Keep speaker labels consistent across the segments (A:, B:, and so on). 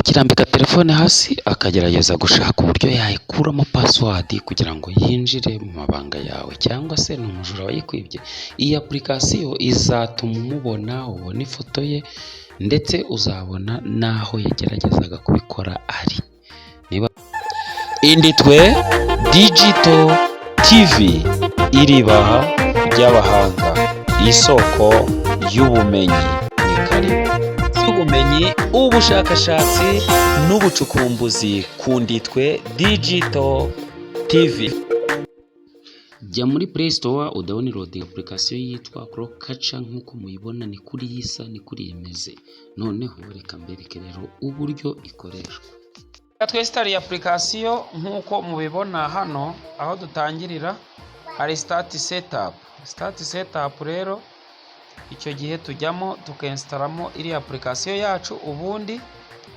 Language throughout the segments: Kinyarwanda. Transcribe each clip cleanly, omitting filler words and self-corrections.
A: Akirambika telefone hasi, akagerageza gushaka uburyo yayikuramo password kugira ngo yinjire mu mabanga yawe, cyangwa se ni umujura wayikwibye. Iyi application izatuma umubona, ubone ifoto ye, ndetse uzabona n'aho yageragezaga kubikora ari. Niba
B: Inditwe Digital TV, iriba ry'abahanga, isoko y'ubumenyi, ni karibu. Ubumenyi, ubushakashatsi n'ubucukumbuzi ku Nditwe Digital TV.
A: Jya muri Play Store udownload application yitwa CrookCatcher. Nk'uko muyibona, ni kuri isa, ni kuri imeze. Noneho reka mbereke rero uburyo ikoreshwa.
C: Reka twinstalle application. Nk'uko mubibona hano, aho dutangirira hari start setup. Start setup rero, icyo gihe tujyamo tukinstallamo iriya application yacu. Ubundi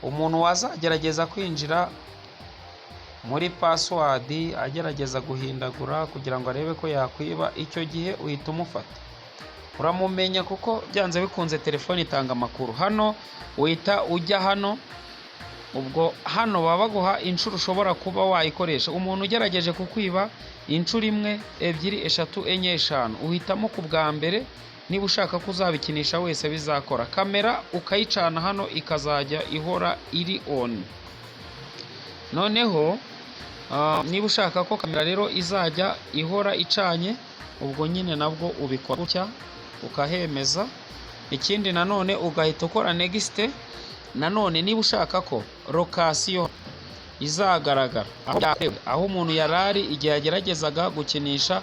C: umuntu wazagerageza kwinjira muri password, agerageza guhindagura kugira ngo arebe ko yakwiba, icyo gihe uhita umufata, uramumenya, kuko byanze bikunze telefone itanga amakuru. Hano uhita ujya hano, ubwo hano baba baguha inshuro ushobora kuba wayikoresha. Umuntu ugerageje kukwiba inshuro imwe, ebyiri, eshatu, enye, eshanu, uhitamo ku bwa mbere niba ushaka ko uzabikinisha wese bizakora. Kamera ukayicana hano, ikazajya ihora iri on. Noneho niba ushaka ko kamera rero izajya ihora icanye, ubwo nyine nabwo ubikora gutya, ukahemeza. Ikindi nanone ugahita ukora next. Nanone niba ushaka ko location izagaragara, aho umuntu yari ari igihe yageragezaga gukinisha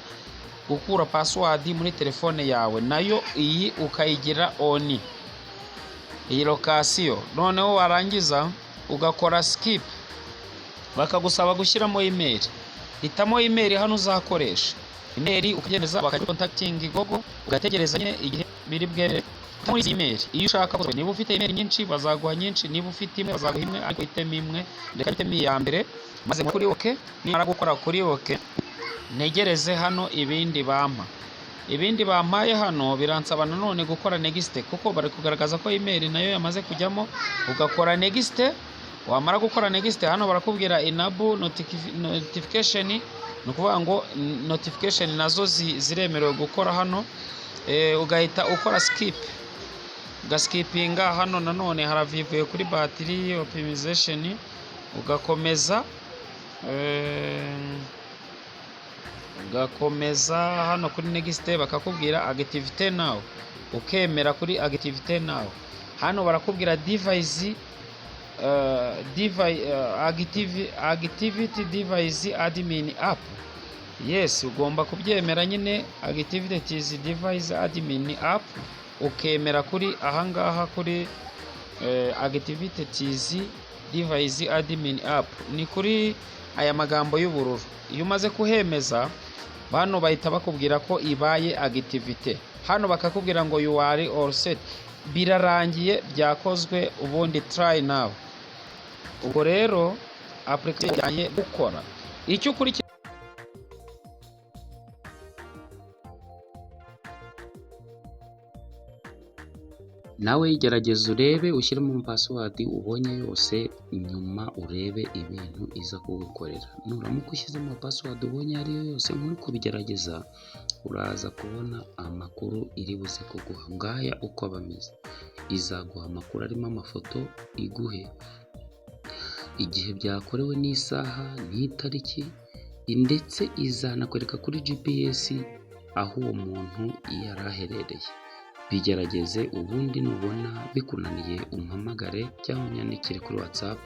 C: gukura password muri telefone yawe, nayo iyi ukayigira on, iyi location. Noneho warangiza ugakora skip, bakagusaba gushyiramo email. Hitamo email hano uzakoresha, email ukabyemeza, bakajya contacting Google, ugategereza nyine igihe biri bwere muri izi email iyo ushaka. Niba ufite email nyinshi bazaguha nyinshi, niba ufite imwe bazaguha imwe, ariko hitemo imwe. Reka hitemo iya mbere maze kuri OK. Nimara gukora kuri OK, ntegereze hano ibindi bampa. Ibindi bampaye hano biransaba nanone gukora next, kuko bari kugaragaza ko email nayo yamaze kujyamo. Ugakora next. Wamara gukora next, hano barakubwira enable notification, ni ukuvuga ngo notification nazo ziremerewe gukora hano. Ugahita ukora skip, ugaskipinga. Hano nanone haravivuye kuri battery optimization, ugakomeza, ugakomeza hano kuri next. Bakakubwira activate now, ukemera kuri activate now. Hano barakubwira device activity device admin app, yes, ugomba kubyemera nyine, activities device admin app, ukemera kuri ahangaha kuri activities device admin app, ni kuri aya magambo y'ubururu. Iyo umaze kuhemeza, bano bahita bakubwira ko ibaye activate. Hano bakakubwira ngo "You are all set", birarangiye, byakozwe. Ubundi try now. Ubwo rero application yatangiye gukora. Icyo ukurikira
A: Nawe gerageza urebe, ushyiremo password ubonye yose, nyuma urebe ibintu iza kugukorera. Nuramuka ushyizemo password ubonye ayo ariyo yose nk'uri kubigerageza, uraza kubona amakuru iri buze kuguha. Ngaya uko aba ameze: izaguha amakuru arimo amafoto, iguhe igihe byakorewe n'isaha n'itariki, ndetse izanakwereka kuri GPS aho uwo muntu yari aherereye. Bigerageze, ubundi nubona bikunaniye umpamagare cyangwa unyandikire kuri WhatsApp.